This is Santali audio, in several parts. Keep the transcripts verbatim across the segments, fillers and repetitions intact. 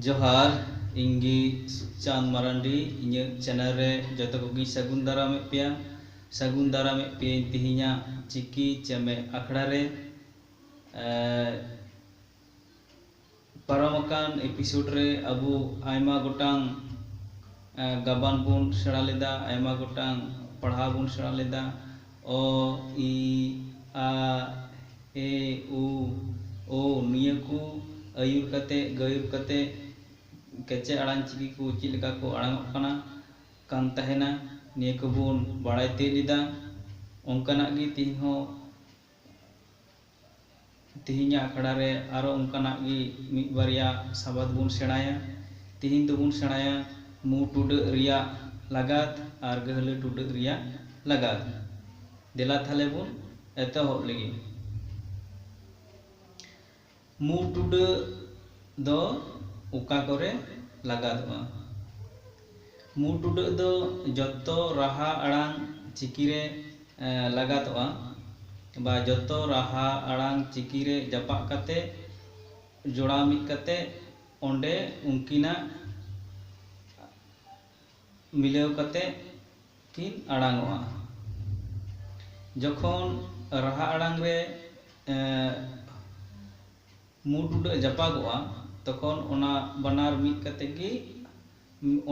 ᱡᱚᱦᱟᱨ, ᱤᱧ ᱜᱮ ᱥᱩᱠᱪᱟᱸᱫ ᱢᱟᱨᱟᱱᱰᱤ᱾ ᱤᱧᱟᱹᱜ ᱪᱮᱱᱮᱞ ᱨᱮ ᱡᱚᱛᱚ ᱠᱚᱜᱮᱧ ᱥᱟᱹᱜᱩᱱ ᱫᱟᱨᱟᱢᱮᱫ ᱯᱮᱭᱟ᱾ ᱥᱟᱹᱜᱩᱱ ᱫᱟᱨᱟᱢᱮᱫ ᱯᱮᱭᱟᱹᱧ ᱛᱮᱦᱮᱧᱟᱜ ᱪᱤᱠᱤ ᱪᱮᱢᱮᱫ ᱟᱠᱷᱲᱟ ᱨᱮ᱾ ᱮ, ᱯᱟᱨᱚᱢ ᱟᱠᱟᱱ ᱮᱯᱤᱥᱳᱰ ᱨᱮ ᱟᱵᱚ ᱟᱭᱢᱟ ᱜᱚᱴᱟᱝ, ᱮ, ᱜᱟᱵᱟᱱ ᱵᱚᱱ ᱥᱮᱬᱟ ᱞᱮᱫᱟ, ᱟᱭᱢᱟ ᱜᱚᱴᱟᱝ ᱯᱟᱲᱦᱟᱣ ᱵᱚᱱ ᱥᱮᱬᱟ ᱞᱮᱫᱟ᱾ ᱚ, ᱤ, ᱟ, ᱮ, ᱩ, ᱳ, ᱱᱤᱭᱟᱹ ᱠᱚ ᱟᱹᱭᱩᱨ ᱠᱟᱛᱮ, ᱜᱟᱹᱭᱩᱨ ᱠᱟᱛᱮ ᱠᱮᱪᱮᱫ ᱟᱲᱟᱝ ᱪᱤᱠᱤ ᱠᱚ ᱪᱮᱫ ᱞᱮᱠᱟ ᱠᱚ ᱟᱲᱟᱝᱚᱜ ᱠᱟᱱᱟ, ᱠᱟᱱ ᱛᱟᱦᱮᱱᱟ, ᱱᱤᱭᱟᱹ ᱠᱚᱵᱚᱱ ᱵᱟᱲᱟᱭ ᱛᱤᱭᱳᱜ ᱞᱮᱫᱟ᱾ ᱚᱱᱠᱟᱱᱟᱜ ᱜᱮ ᱛᱮᱦᱮᱧ ᱦᱚᱸ, ᱛᱮᱦᱮᱧᱟᱜ ᱟᱠᱷᱲᱟ ᱨᱮ ᱟᱨᱚ ᱚᱱᱠᱟᱱᱟᱜ ᱜᱮ ᱢᱤᱫ ᱵᱟᱨᱭᱟ ᱥᱟᱵᱟᱫ ᱵᱚᱱ ᱥᱮᱬᱟᱭᱟ᱾ ᱛᱮᱦᱮᱧ ᱫᱚᱵᱚᱱ ᱥᱮᱬᱟᱭᱟ ᱢᱩ ᱴᱩᱰᱟᱹᱜ ᱨᱮᱭᱟᱜ ᱞᱟᱜᱟᱛ ᱟᱨ ᱜᱟᱹᱦᱞᱟᱹ ᱴᱩᱰᱟᱹᱜ ᱨᱮᱭᱟᱜ ᱞᱟᱜᱟᱛ᱾ ᱫᱮᱞᱟ ᱛᱟᱦᱞᱮ ᱵᱚᱱ ᱮᱛᱚᱦᱚᱵ ᱞᱮᱜᱮ᱾ ᱢᱩ ᱴᱩᱰᱟᱹᱜ ᱫᱚ ᱚᱠᱟ ᱠᱚᱨᱮ ᱞᱟᱜᱟᱫᱚᱜᱼᱟ? ᱢᱩ ᱴᱩᱰᱟᱹᱜ ᱫᱚ ᱡᱚᱛᱚ ᱨᱟᱦᱟ ᱟᱲᱟᱝ ᱪᱤᱠᱤ ᱨᱮ, ᱮ, ᱞᱟᱜᱟᱫᱚᱜᱼᱟ, ᱵᱟ ᱡᱚᱛᱚ ᱨᱟᱦᱟ ᱟᱲᱟᱝ ᱪᱤᱠᱤ ᱨᱮ ᱡᱟᱯᱟᱜ ᱠᱟᱛᱮ, ᱡᱚᱲᱟᱣ ᱢᱤᱫ ᱠᱟᱛᱮ, ᱚᱸᱰᱮ ᱩᱱᱠᱤᱱᱟᱜ ᱢᱤᱞᱟᱹᱣ ᱠᱟᱛᱮ ᱠᱤᱱ ᱟᱲᱟᱝᱚᱜᱼᱟ᱾ ᱡᱚᱠᱷᱚᱱ ᱨᱟᱦᱟ ᱟᱲᱟᱝ ᱨᱮ, ᱮ, ᱢᱩ ᱴᱩᱰᱟᱹᱜ ᱡᱟᱯᱟᱜᱚᱜᱼᱟ, ᱛᱚᱠᱷᱚᱱ ᱚᱱᱟ ᱵᱟᱱᱟᱨ ᱢᱤᱫ ᱠᱟᱛᱮ ᱜᱮ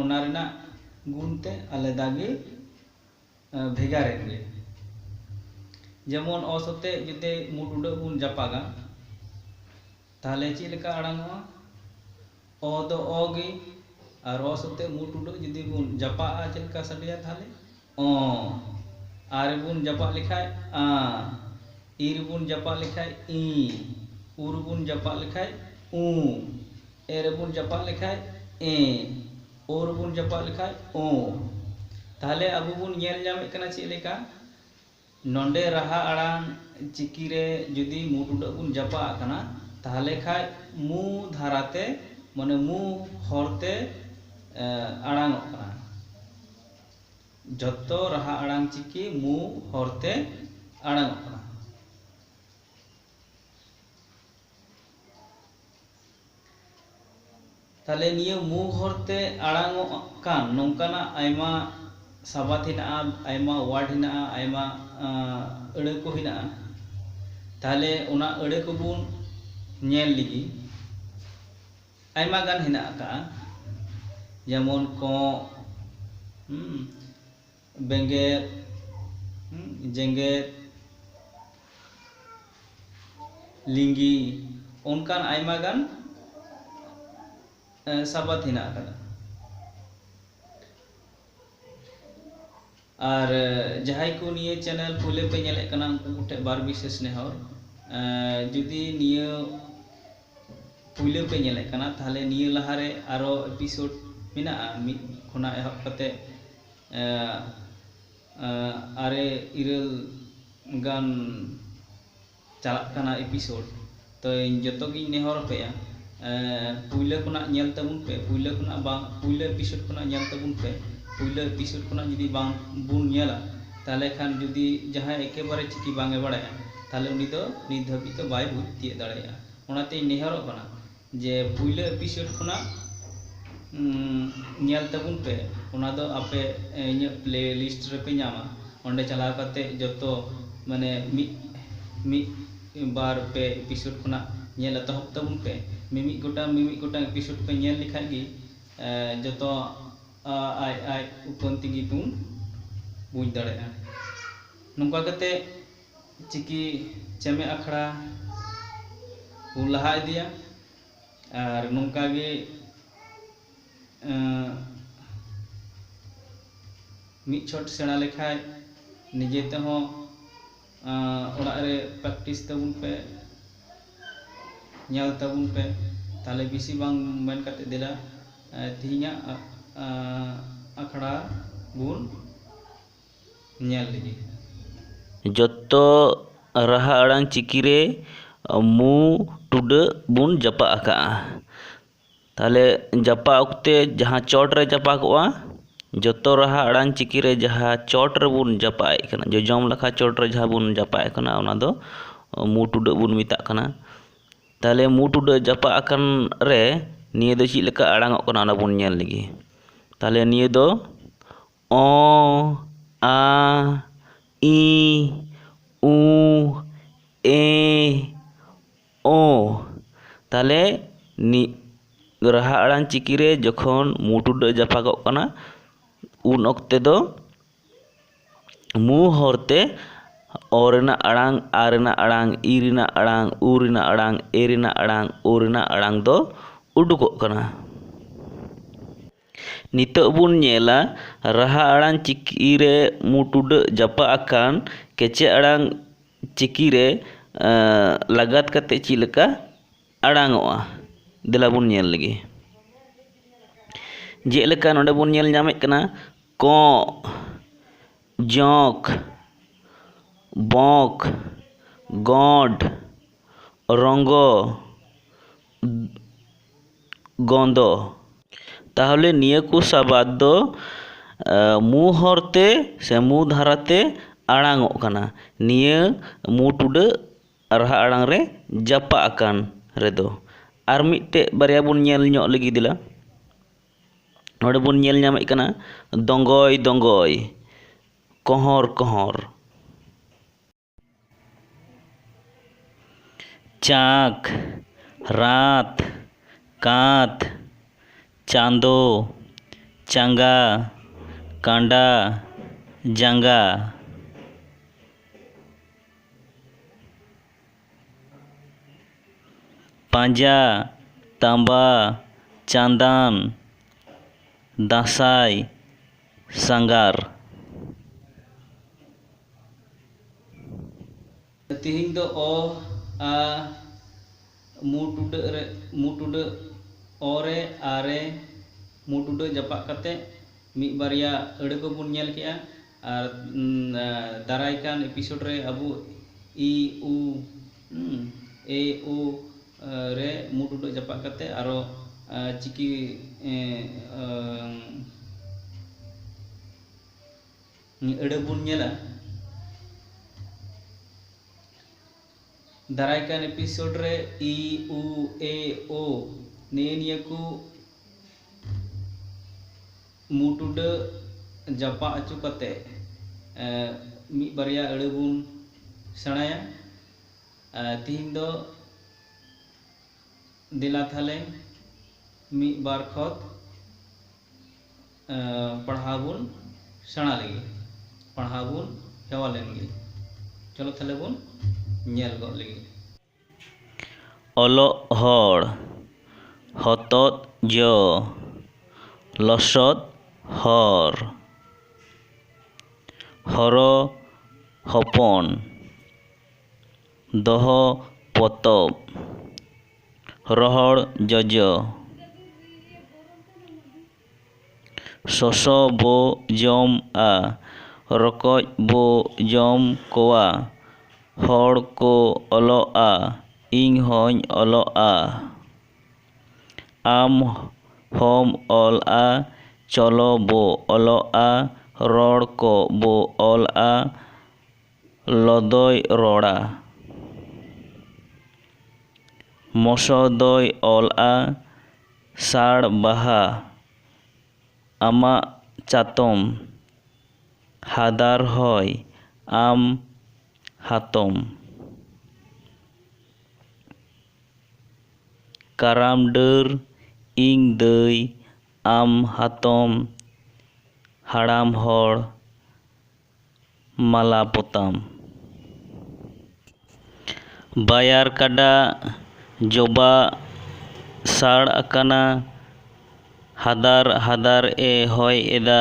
ᱚᱱᱟ ᱨᱮᱱᱟᱜ ᱜᱩᱱ ᱛᱮ ᱟᱞᱟᱫᱟ ᱜᱮ, ᱮ, ᱵᱷᱮᱜᱟᱨ ᱮᱱ ᱜᱮ᱾ ᱡᱮᱢᱚᱱ ᱚ ᱥᱚᱛᱮ ᱡᱩᱫᱤ ᱢᱩ ᱴᱩᱰᱟᱹᱜ ᱵᱚᱱ ᱡᱟᱯᱟᱜᱟ, ᱛᱟᱦᱞᱮ ᱪᱮᱫ ᱞᱮᱠᱟ ᱟᱲᱟᱝᱚᱜᱼᱟ? ᱚ ᱫᱚ ᱚ ᱜᱮ, ᱟᱨ ᱚ ᱥᱚᱛᱮ ᱢᱩ ᱴᱩᱰᱟᱹᱜ ᱡᱩᱫᱤ ᱵᱚᱱ ᱡᱟᱯᱟᱜᱼᱟ, ᱪᱮᱫ ᱞᱮᱠᱟ ᱥᱟᱰᱮᱭᱟ ᱛᱟᱦᱞᱮ? ᱚ᱾ ᱟ ᱨᱮᱵᱚᱱ ᱡᱟᱯᱟᱜ ᱞᱮᱠᱷᱟᱡ ᱟ, ᱤ ᱨᱮᱵᱚᱱ ᱡᱟᱯᱟᱜ ᱞᱮᱠᱷᱟᱡ ᱤ, ᱩ ᱨᱮᱵᱚᱱ ᱡᱟᱯᱟᱜ ᱞᱮᱠᱷᱟᱡ ᱩ, ᱮ ᱨᱮᱵᱚᱱ ᱡᱟᱯᱟᱜ ᱞᱮᱠᱷᱟᱡ ᱮ, ᱳ ᱨᱮᱵᱚᱱ ᱡᱟᱯᱟᱜ ᱞᱮᱠᱷᱟᱡ ᱳ᱾ ᱛᱟᱦᱞᱮ ᱟᱵᱚ ᱵᱚᱱ ᱧᱮᱞ ᱧᱟᱢᱮᱫ ᱠᱟᱱᱟ ᱪᱮᱫ ᱞᱮᱠᱟ? ᱱᱚᱰᱮ ᱨᱟᱦᱟ ᱟᱲᱟᱝ ᱪᱤᱠᱤ ᱨᱮ ᱡᱩᱫᱤ ᱢᱩ ᱴᱩᱰᱟᱹᱜ ᱵᱚᱱ ᱡᱟᱯᱟᱜ ᱠᱟᱱᱟ, ᱛᱟᱦᱞᱮ ᱠᱷᱟᱡ ᱢᱩ ᱫᱷᱟᱨᱟᱛᱮ, ᱢᱟᱱᱮ ᱢᱩ ᱦᱚᱨᱛᱮ, ᱮ, ᱟᱲᱟᱝᱚᱜ ᱠᱟᱱᱟ᱾ ᱡᱷᱚᱛᱚ ᱨᱟᱦᱟ ᱟᱲᱟᱝ ᱪᱤᱠᱤ ᱢᱩ ᱦᱚᱨᱛᱮ ᱟᱲᱟᱝᱚᱜ ᱠᱟᱱᱟ᱾ ᱛᱟᱦᱞᱮ ᱱᱤᱭᱟᱹ ᱢᱩ ᱦᱚᱨᱛᱮ ᱟᱲᱟᱝᱚᱜ ᱠᱟᱱ ᱱᱚᱝᱠᱟᱱᱟᱜ ᱟᱭᱢᱟ ᱥᱟᱵᱟᱫ ᱦᱮᱱᱟᱜᱼᱟ, ᱟᱭᱢᱟ ᱣᱟᱨᱰ ᱦᱮᱱᱟᱜᱼᱟ, ᱟᱭᱢᱟ ᱟᱹᱲᱟᱹ ᱠᱚ ᱦᱮᱱᱟᱜᱼᱟ᱾ ᱛᱟᱦᱞᱮ ᱚᱱᱟ ᱟᱹᱲᱟᱹ ᱠᱚᱵᱚᱱ ᱧᱮᱞ ᱞᱮᱜᱮ᱾ ᱟᱭᱢᱟ ᱜᱟᱱ ᱦᱮᱱᱟᱜ ᱟᱠᱟᱫᱼᱟ, ᱡᱮᱢᱚᱱ ᱠᱚᱸᱜ, ᱵᱮᱸᱜᱮᱫ, ᱡᱮᱸᱜᱮᱫ, ᱞᱤᱸᱜᱤ, ᱚᱱᱠᱟᱱ ᱟᱭᱢᱟ ᱜᱟᱱ ᱥᱟᱵᱟᱫ ᱦᱮᱱᱟᱜ ᱟᱠᱟᱫᱟ᱾ ᱟᱨ ᱡᱟᱦᱟᱸᱭ ᱠᱚ ᱱᱤᱭᱟᱹ ᱪᱮᱱᱮᱞ ᱯᱩᱭᱞᱟᱹ ᱯᱮ ᱧᱮᱞᱮᱫ ᱠᱟᱱᱟ, ᱩᱱᱠᱩ ᱠᱚᱴᱷᱮᱱ ᱵᱟᱨ ᱵᱤᱥᱮᱥ ᱱᱮᱦᱚᱨ, ᱡᱩᱫᱤ ᱱᱤᱭᱟᱹ ᱯᱩᱭᱞᱟᱹ ᱯᱮ ᱧᱮᱞᱮᱫ ᱠᱟᱱᱟ, ᱛᱟᱦᱚᱞᱮ ᱱᱤᱭᱟᱹ ᱞᱟᱦᱟᱨᱮ ᱟᱨᱚ ᱮᱯᱤᱥᱳᱰ ᱢᱮᱱᱟᱜᱼᱟ, ᱢᱤᱫ ᱠᱷᱚᱱᱟᱜ ᱮᱦᱚᱵ ᱠᱟᱛᱮ ᱟᱨᱮ ᱤᱨᱟᱹᱞ ᱜᱟᱱ ᱪᱟᱞᱟᱜ ᱠᱟᱱᱟ ᱮᱯᱤᱥᱳᱰ᱾ ᱛᱚ ᱤᱧ ᱡᱚᱛᱚ ᱜᱤᱧ ᱱᱮᱦᱚᱨ ᱟᱯᱮᱭᱟ, ᱯᱩᱭᱞᱟᱹ ᱠᱷᱚᱱᱟᱜ ᱧᱮᱞ ᱛᱟᱵᱚᱱ ᱯᱮ, ᱯᱩᱭᱞᱟᱹ ᱠᱷᱚᱱᱟᱜ ᱵᱟᱝ, ᱯᱩᱭᱞᱟᱹ ᱮᱯᱤᱥᱳᱰ ᱠᱷᱚᱱᱟᱜ ᱧᱮᱞ ᱛᱟᱵᱚᱱ ᱯᱮ᱾ ᱯᱩᱭᱞᱟᱹ ᱮᱯᱤᱥᱳᱰ ᱠᱷᱚᱱᱟᱜ ᱡᱩᱫᱤ ᱵᱟᱝ ᱵᱚᱱ ᱧᱮᱞᱟ, ᱛᱟᱦᱚᱞᱮ ᱠᱷᱟᱱ ᱡᱩᱫᱤ ᱡᱟᱦᱟᱸᱭ ᱮᱠᱮᱵᱟᱨᱮ ᱪᱤᱠᱤ ᱵᱟᱝ ᱮ ᱵᱟᱲᱟᱭᱟ, ᱛᱟᱦᱚᱞᱮ ᱩᱱᱤ ᱫᱚ ᱱᱤᱛ ᱫᱷᱟᱹᱵᱤᱡ ᱫᱚ ᱵᱟᱭ ᱵᱩᱡᱽ ᱛᱤᱭᱳᱜ ᱫᱟᱲᱮᱭᱟᱜᱼᱟ᱾ ᱚᱱᱟᱛᱮᱧ ᱱᱮᱦᱚᱨᱚᱜ ᱠᱟᱱᱟ ᱡᱮ ᱯᱩᱭᱞᱟᱹ ᱮᱯᱤᱥᱳᱰ ᱠᱷᱚᱱᱟᱜ ᱧᱮᱞ ᱛᱟᱵᱚᱱ ᱯᱮ᱾ ᱚᱱᱟ ᱫᱚ ᱟᱯᱮ ᱤᱧᱟᱹᱜ ᱯᱞᱮ ᱞᱤᱥᱴ ᱨᱮᱯᱮ ᱧᱟᱢᱟ᱾ ᱚᱸᱰᱮ ᱪᱟᱞᱟᱣ ᱠᱟᱛᱮ ᱡᱚᱛᱚ ᱢᱟᱱᱮ ᱢᱤᱫ ᱢᱤᱫ ᱵᱟᱨ ᱯᱮ ᱮᱯᱤᱥᱳᱰ ᱠᱷᱚᱱᱟᱜ ᱧᱮᱞ ᱮᱛᱚᱦᱚᱵ ᱛᱟᱵᱚᱱ ᱯᱮ᱾ ᱢᱤᱢᱤᱫ ᱜᱚᱴᱟᱝ ᱢᱤᱢᱤᱫ ᱜᱚᱴᱟᱝ ᱮᱯᱤᱥᱳᱰ ᱯᱮ ᱧᱮᱞ ᱞᱮᱠᱷᱟᱡ ᱜᱮ ᱡᱚᱛᱚ ᱟᱡ ᱟᱡ ᱩᱯᱟᱹᱱ ᱛᱮᱜᱮ ᱵᱚᱱ ᱵᱩᱡᱽ ᱫᱟᱲᱮᱭᱟᱜᱼᱟ᱾ ᱱᱚᱝᱠᱟ ᱠᱟᱛᱮ ᱪᱤᱠᱤ ᱪᱮᱢᱮᱫ ᱟᱠᱷᱲᱟ ᱵᱚᱱ ᱞᱟᱦᱟ ᱤᱫᱤᱭᱟ᱾ ᱟᱨ ᱱᱚᱝᱠᱟ ᱜᱮ ᱢᱤᱫ ᱪᱷᱚᱴ ᱥᱮᱬᱟ ᱞᱮᱠᱷᱟᱡ ᱱᱤᱡᱮ ᱛᱮᱦᱚᱸ ᱚᱲᱟᱜ ᱨᱮ ᱯᱨᱮᱠᱴᱤᱥ ᱛᱟᱵᱚᱱ ᱯᱮ, ᱧᱮᱞ ᱛᱟᱵᱚᱱ ᱯᱮ᱾ ᱛᱟᱦᱞᱮ ᱵᱮᱥᱤ ᱵᱟᱝ ᱢᱮᱱ ᱠᱟᱛᱮ ᱫᱮᱞᱟ ᱛᱮᱦᱮᱧᱟᱜ ᱟᱠᱷᱲᱟ ᱵᱚᱱ ᱧᱮᱞ ᱞᱮᱜᱮ᱾ ᱡᱚᱛᱚ ᱨᱟᱦᱟ ᱟᱲᱟᱝ ᱪᱤᱠᱤ ᱨᱮ ᱢᱩ ᱴᱩᱰᱟᱹᱜ ᱵᱚᱱ ᱡᱟᱯᱟᱜ ᱟᱠᱟᱜᱼᱟ᱾ ᱛᱟᱦᱞᱮ ᱡᱟᱯᱟᱜ ᱚᱠᱛᱮ ᱡᱟᱦᱟᱸ ᱪᱚᱴ ᱨᱮ ᱡᱟᱯᱟᱜᱚᱜᱼᱟ, ᱡᱚᱛᱚ ᱨᱟᱦᱟ ᱟᱲᱟᱝ ᱪᱤᱠᱤ ᱨᱮ ᱡᱟᱦᱟᱸ ᱪᱚᱴ ᱨᱮᱵᱚᱱ ᱡᱟᱯᱟᱜ ᱮᱫ ᱠᱟᱱᱟ, ᱡᱚᱡᱚᱢ ᱞᱟᱠᱷᱟ ᱪᱚᱴ ᱨᱮ ᱡᱟᱦᱟᱸ ᱵᱚᱱ ᱡᱟᱯᱟᱜ ᱮᱫ ᱠᱟᱱᱟ, ᱚᱱᱟ ᱫᱚ ᱢᱩ ᱴᱩᱰᱟᱹᱜ ᱵᱚᱱ ᱢᱮᱛᱟᱜ ᱠᱟᱱᱟ᱾ ᱛᱟᱦᱞᱮ ᱢᱩ ᱴᱩᱰᱟᱹᱜ ᱡᱟᱯᱟᱜ ᱟᱠᱟᱱ ᱨᱮ ᱱᱤᱭᱟᱹ ᱫᱚ ᱪᱮᱫ ᱞᱮᱠᱟ ᱟᱲᱟᱝ ᱚᱜ ᱠᱟᱱᱟ, ᱚᱱᱟ ᱵᱚᱱ ᱧᱮᱞ ᱞᱮᱜᱮ᱾ ᱛᱟᱦᱚᱞᱮ ᱱᱤᱭᱟᱹ ᱫᱚ ᱚ, ᱟ, ᱤ, ᱩ, ᱮ, ᱳ᱾ ᱛᱟᱦᱚᱞᱮ ᱱᱤ-, ᱨᱟᱦᱟ ᱟᱲᱟᱝ ᱪᱤᱠᱤ ᱨᱮ ᱡᱚᱠᱷᱚᱱ ᱢᱩ ᱴᱩᱰᱟᱹᱜ ᱡᱟᱯᱟᱜᱚᱜ ᱠᱟᱱᱟ, ᱩᱱ ᱚᱠᱛᱮ ᱫᱚ ᱢᱩ ᱦᱚᱨᱛᱮ ᱚ ᱨᱮᱱᱟᱜ ᱟᱲᱟᱝ, ᱟ ᱨᱮᱱᱟᱜ ᱟᱲᱟᱝ, ᱤ ᱨᱮᱱᱟᱜ ᱟᱲᱟᱝ, ᱩ ᱨᱮᱱᱟᱜ ᱟᱲᱟᱝ, ᱮ ᱨᱮᱱᱟᱜ ᱟᱲᱟᱝ, ᱳ ᱨᱮᱱᱟᱜ ᱟᱲᱟᱝ ᱫᱚ ᱩᱰᱩᱠᱚᱜ ᱠᱟᱱᱟ᱾ ᱱᱤᱛᱚᱜ ᱵᱚᱱ ᱧᱮᱞᱟ ᱨᱟᱦᱟ ᱟᱲᱟᱝ ᱪᱤᱠᱤ ᱨᱮ ᱢᱩ ᱴᱩᱰᱟᱹᱜ ᱡᱟᱯᱟᱜ ᱟᱠᱟᱱ ᱠᱮᱪᱮᱫ ᱟᱲᱟᱝ ᱪᱤᱠᱤ ᱨᱮ, ᱮᱸ, ᱞᱟᱜᱟᱛ ᱠᱟᱛᱮ ᱪᱮᱫ ᱞᱮᱠᱟ ᱟᱲᱟᱝ ᱚᱜᱼᱟ᱾ ᱫᱮᱞᱟ ᱵᱚᱱ ᱧᱮᱞ ᱞᱮᱜᱮ᱾ ᱡᱮᱞᱮᱠᱟ ᱱᱚᱰᱮ ᱵᱚᱱ ᱧᱮᱞ ᱧᱟᱢᱮᱫ ᱠᱟᱱᱟ ᱠᱚᱸᱜ, ᱡᱚᱸᱠ, ᱵᱚᱸᱠ, ᱜᱚᱸᱰ, ᱨᱚᱸᱜᱚ, ᱜᱚᱸᱫᱚ᱾ ᱛᱟᱦᱚᱞᱮ ᱱᱤᱭᱟᱹ ᱠᱚ ᱥᱟᱵᱟᱫ ᱫᱚ, ᱮ, ᱢᱩ ᱦᱚᱨᱛᱮ ᱥᱮ ᱢᱩ ᱫᱷᱟᱨᱟᱛᱮ ᱟᱲᱟᱝ ᱚᱜ ᱠᱟᱱᱟ, ᱱᱤᱭᱟᱹ ᱢᱩ ᱴᱩᱰᱟᱹᱜ ᱨᱟᱦᱟ ᱟᱲᱟᱝ ᱨᱮ ᱡᱟᱯᱟᱜ ᱟᱠᱟᱱ ᱨᱮᱫᱚ᱾ ᱟᱨ ᱢᱤᱫᱴᱮᱡ ᱵᱟᱨᱭᱟ ᱵᱚᱱ ᱧᱮᱞ ᱧᱚᱜ ᱞᱟᱹᱜᱤᱫ ᱫᱮᱞᱟ᱾ ᱱᱚᱰᱮ ᱵᱚᱱ ᱧᱮᱞ ᱧᱟᱢᱮᱫ ᱠᱟᱱᱟ ᱫᱚᱸᱜᱚᱭ ᱫᱚᱸᱜᱚᱭ, ᱠᱚᱦᱚᱨ ᱠᱚᱦᱚᱨ᱾ ᱪᱟᱸᱠ, ᱨᱟᱛ, ᱠᱟᱸᱛ, ᱪᱟᱸᱫᱚ, ᱪᱟᱸᱜᱟ, ᱠᱟᱸᱰᱟ, ᱡᱟᱸᱜᱟ᱾ ᱯᱟᱸᱡᱟ, ᱛᱟᱸᱵᱟ, ᱪᱟᱸᱫᱟᱱ, ᱫᱟᱸᱥᱟᱭ, ᱥᱟᱸᱜᱟᱨ᱾ ᱛᱤᱦᱤᱧ ᱫᱚ ᱚ, ᱟ, ᱢᱩ ᱴᱩᱰᱟᱹᱜ ᱨᱮ, ᱢᱩ ᱴᱩᱰᱟᱹᱜ ᱚ ᱨᱮ, ᱟ ᱨᱮ, ᱢᱩ ᱴᱩᱰᱟᱹᱜ ᱡᱟᱯᱟᱜ ᱠᱟᱛᱮ ᱢᱤᱫ ᱵᱟᱨᱭᱟ ᱟᱹᱲᱟᱹ ᱠᱚᱵᱚᱱ ᱧᱮᱞ ᱠᱮᱜᱼᱟ᱾ ᱟᱨ, ᱩᱸ, ᱟ, ᱫᱟᱨᱟᱭ ᱠᱟᱱ episode ᱨᱮ ᱟᱵᱚ ᱤ, ᱩ, ᱩᱸ, ᱮ, ᱳ, ᱟ, ᱨᱮ ᱢᱩ ᱴᱩᱰᱟᱹᱜ ᱡᱟᱯᱟᱜ ᱠᱟᱛᱮ ᱟᱨᱚ, ᱟ, ᱪᱤᱠᱤ, ᱮ, ᱟ, ᱟᱹᱲᱟᱹ ᱵᱚᱱ ᱧᱮᱞᱟ᱾ ᱫᱟᱨᱟᱭ ᱠᱟᱱ episode ᱨᱮ ᱤ, ᱩ, ᱮ, ᱳ ᱱᱮᱜᱼᱮ ᱱᱤᱭᱟᱹ ᱠᱚ ᱢᱩ ᱴᱩᱰᱟᱹᱜ ᱡᱟᱯᱟᱜ ᱦᱚᱪᱚ ᱠᱟᱛᱮ, ᱮ, ᱢᱤᱫ ᱵᱟᱨᱭᱟ ᱟᱹᱲᱟᱹ ᱵᱚᱱ ᱥᱮᱬᱟᱭᱟ᱾ ᱮ, ᱛᱤᱦᱤᱧ ᱫᱚ ᱫᱮᱞᱟ ᱛᱟᱦᱞᱮ ᱢᱤᱫ ᱵᱟᱨ ᱠᱷᱚᱛ, ᱮ, ᱯᱟᱲᱦᱟᱣ ᱵᱚᱱ ᱥᱮᱬᱟ ᱞᱮᱜᱮ, ᱯᱟᱲᱦᱟᱣ ᱵᱚᱱ ᱦᱮᱣᱟ ᱞᱮᱱ ᱜᱮ᱾ ᱪᱚᱞᱚ ᱛᱟᱦᱞᱮ ᱵᱚᱱ ᱧᱮᱞ ᱜᱚᱫ ᱞᱮᱜᱮ᱾ ᱚᱞᱚᱜ ᱦᱚᱲ, ᱦᱚᱛᱚᱫ ᱡᱚ, ᱞᱚᱥᱚᱫ ᱦᱚᱨ, ᱦᱚᱨᱚ ᱦᱚᱯᱚᱱ, ᱫᱚᱦᱚ ᱯᱚᱛᱚᱵ, ᱨᱚᱦᱚᱲ ᱡᱚᱡᱚ᱾ ᱥᱚᱥᱚ ᱵᱚ ᱡᱚᱢᱟ, ᱨᱚᱠᱚᱡ ᱵᱚ ᱡᱚᱢ ᱠᱚᱣᱟ, ᱦᱚᱲ ᱠᱚ ᱚᱞᱚᱜᱼᱟ, ᱤᱧ ᱦᱚᱸᱧ ᱚᱞᱚᱜᱼᱟ᱾ ᱟᱢ ᱦᱚᱢ ᱚᱞᱟ, ᱪᱚᱞᱚ ᱵᱚ ᱚᱞᱚᱜᱼᱟ, ᱨᱚᱲ ᱠᱚ ᱵᱚ ᱚᱞᱟ, ᱞᱚᱫᱚᱭ ᱨᱚᱲᱟ᱾ ᱢᱚᱥᱚᱫᱚᱭ ᱚᱞᱟ, ᱥᱟᱲ ᱵᱟᱦᱟ, ᱟᱢᱟᱜ ᱪᱟᱛᱚᱢ, ᱦᱟᱫᱟᱨ ᱦᱚᱭ, ᱟᱢ ᱦᱟᱛᱚᱢ᱾ ᱠᱟᱨᱟᱢ ᱰᱟᱹᱨ, ᱤᱧ ᱫᱟᱹᱭ, ᱟᱢ ᱦᱟᱛᱚᱢ, ᱦᱟᱲᱟᱢ ᱦᱚᱲ, ᱢᱟᱞᱟ ᱯᱚᱛᱟᱢ᱾ ᱵᱟᱭᱟᱨ ᱠᱟᱰᱟ, ᱡᱚᱵᱟ ᱥᱟᱲ ᱟᱠᱟᱱᱟ, ᱦᱟᱫᱟᱨ ᱦᱟᱫᱟᱨ ᱮ ᱦᱚᱭ ᱮᱫᱟ,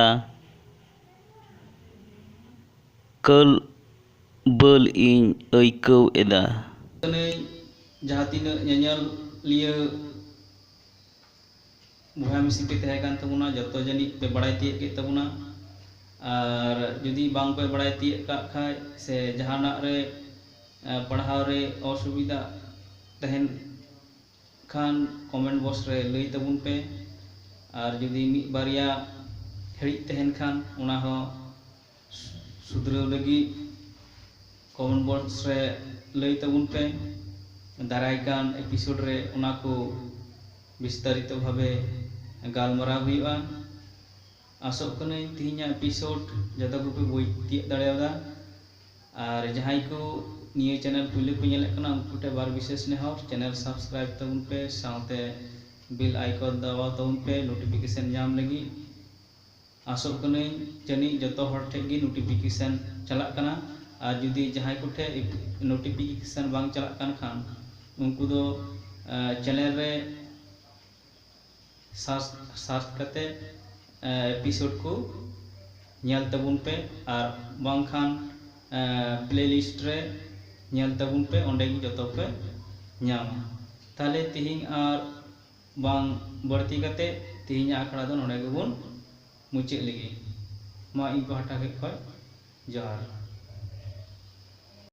ᱠᱟᱹᱞ ᱵᱟᱹᱞ ᱤᱧ ᱟᱹᱭᱠᱟᱹᱣ ᱮᱫᱟ᱾ ᱠᱟᱹᱱᱟᱹᱧ, ᱡᱟᱦᱟᱸ ᱛᱤᱱᱟᱹᱜ ᱧᱮᱧᱮᱞᱤᱭᱟᱹ ᱵᱚᱭᱦᱟ ᱢᱤᱥᱤ ᱯᱮ ᱛᱟᱦᱮᱸ ᱠᱟᱱ ᱛᱟᱵᱚᱱᱟ, ᱡᱚᱛᱚ ᱡᱟᱹᱱᱤᱡ ᱯᱮ ᱵᱟᱲᱟᱭ ᱛᱤᱭᱳᱜ ᱠᱮᱫ ᱛᱟᱵᱚᱱᱟ᱾ ᱟᱨ ᱡᱩᱫᱤ ᱵᱟᱝ ᱯᱮ ᱵᱟᱲᱟᱭ ᱛᱤᱭᱳᱜ ᱠᱟᱜ ᱠᱷᱟᱡ ᱥᱮ ᱡᱟᱦᱟᱱᱟᱜ ᱨᱮ, ᱮ, ᱯᱟᱲᱦᱟᱣ ᱨᱮ ᱚᱥᱩᱵᱤᱫᱷᱟ ᱛᱟᱦᱮᱱ ᱠᱷᱟᱱ, ᱠᱚᱢᱮᱱᱴ ᱵᱚᱠᱥ ᱨᱮ ᱞᱟᱹᱭ ᱛᱟᱵᱚᱱ ᱯᱮ᱾ ᱟᱨ ᱡᱩᱫᱤ ᱢᱤᱫ ᱵᱟᱨᱭᱟ ᱦᱤᱲᱤᱡ ᱛᱟᱦᱮᱱ ᱠᱷᱟᱱ, ᱚᱱᱟ ᱦᱚᱸ ᱥᱩᱫᱷᱨᱟᱹᱣ ᱞᱟᱹᱜᱤᱫ ᱠᱚᱢᱮᱱᱴ ᱵᱚᱠᱥ ᱨᱮ ᱞᱟᱹᱭ ᱛᱟᱵᱚᱱ ᱯᱮ᱾ ᱫᱟᱨᱟᱭ ᱠᱟᱱ ᱮᱯᱤᱥᱳᱰ ᱨᱮ ᱚᱱᱟ ᱠᱚ ᱵᱤᱥᱛᱟᱨᱤᱛᱚ ᱵᱷᱟᱵᱮ ᱜᱟᱞᱢᱟᱨᱟᱣ ᱦᱩᱭᱩᱜᱼᱟ᱾ ᱟᱥᱚᱜ ᱠᱟᱹᱱᱟᱹᱧ ᱛᱮᱦᱮᱧᱟᱜ ᱮᱯᱤᱥᱳᱰ ᱡᱚᱛᱚ ᱠᱚᱯᱮ ᱵᱩᱡᱽ ᱛᱤᱭᱳᱜ ᱫᱟᱲᱮᱭᱟᱫᱟ᱾ ᱟᱨ ᱡᱟᱦᱟᱸᱭ ᱠᱚ ᱱᱤᱭᱟᱹ ᱪᱮᱱᱮᱞ ᱯᱩᱭᱞᱩ ᱠᱚ ᱧᱮᱞᱮᱫ ᱠᱟᱱᱟ, ᱩᱱᱠᱩ ᱴᱷᱮᱱ ᱵᱟᱨ ᱵᱤᱥᱮᱥ ᱱᱮᱦᱚᱨ, ᱪᱮᱱᱮᱞ ᱥᱟᱵᱥᱠᱨᱟᱭᱤᱵ ᱛᱟᱵᱚᱱ ᱯᱮ, ᱥᱟᱶᱛᱮ ᱵᱮᱞ ᱟᱭᱠᱚᱱ ᱫᱟᱵᱟᱣ ᱛᱟᱵᱚᱱ ᱯᱮ ᱱᱳᱴᱤᱯᱷᱤᱠᱮᱥᱚᱱ ᱧᱟᱢ ᱞᱟᱹᱜᱤᱫ᱾ ᱟᱥᱚᱜ ᱠᱟᱹᱱᱟᱹᱧ ᱡᱟᱹᱱᱤᱡ ᱡᱚᱛᱚ ᱦᱚᱲ ᱴᱷᱮᱱ ᱜᱮ ᱱᱳᱴᱤᱯᱷᱤᱠᱮᱥᱚᱱ ᱪᱟᱞᱟᱜ ᱠᱟᱱᱟ᱾ ᱟᱨ ᱡᱩᱫᱤ ᱡᱟᱦᱟᱸᱭ ᱠᱚᱴᱷᱮᱱ ᱱᱳᱴᱤᱯᱷᱤᱠᱮᱥᱚᱱ ᱵᱟᱝ ᱪᱟᱞᱟᱜ ᱠᱟᱱ ᱠᱷᱟᱱ, ᱩᱱᱠᱩ ᱫᱚ ᱪᱮᱱᱮᱞ ᱨᱮ ᱥᱟᱨᱪ ᱥᱟᱨᱪ ᱠᱟᱛᱮ ᱮᱯᱤᱥᱳᱰ ᱠᱚ ᱧᱮᱞ ᱛᱟᱵᱚᱱ ᱯᱮ, ᱟᱨ ᱵᱟᱝᱠᱷᱟᱱ ᱯᱞᱮᱞᱤᱥᱴ ᱨᱮ ᱧᱮᱞ ᱛᱟᱵᱚᱱ ᱯᱮ, ᱚᱸᱰᱮ ᱜᱮ ᱡᱚᱛᱚ ᱯᱮ ᱧᱟᱢᱟ᱾ ᱛᱟᱦᱞᱮ ᱛᱤᱦᱤᱧ ᱟᱨ ᱵᱟᱝ ᱵᱟᱹᱲᱛᱤ ᱠᱟᱛᱮ ᱛᱤᱦᱤᱧᱟᱜ ᱟᱠᱷᱲᱟ ᱫᱚ ᱱᱚᱰᱮ ᱜᱮᱵᱚᱱ ᱢᱩᱪᱟᱹᱫ ᱞᱮᱜᱮ᱾ ᱢᱟ ᱤᱧ ᱯᱟᱦᱴᱟ ᱥᱮᱫ ᱠᱷᱚᱱ ᱡᱚᱦᱟᱨ᱾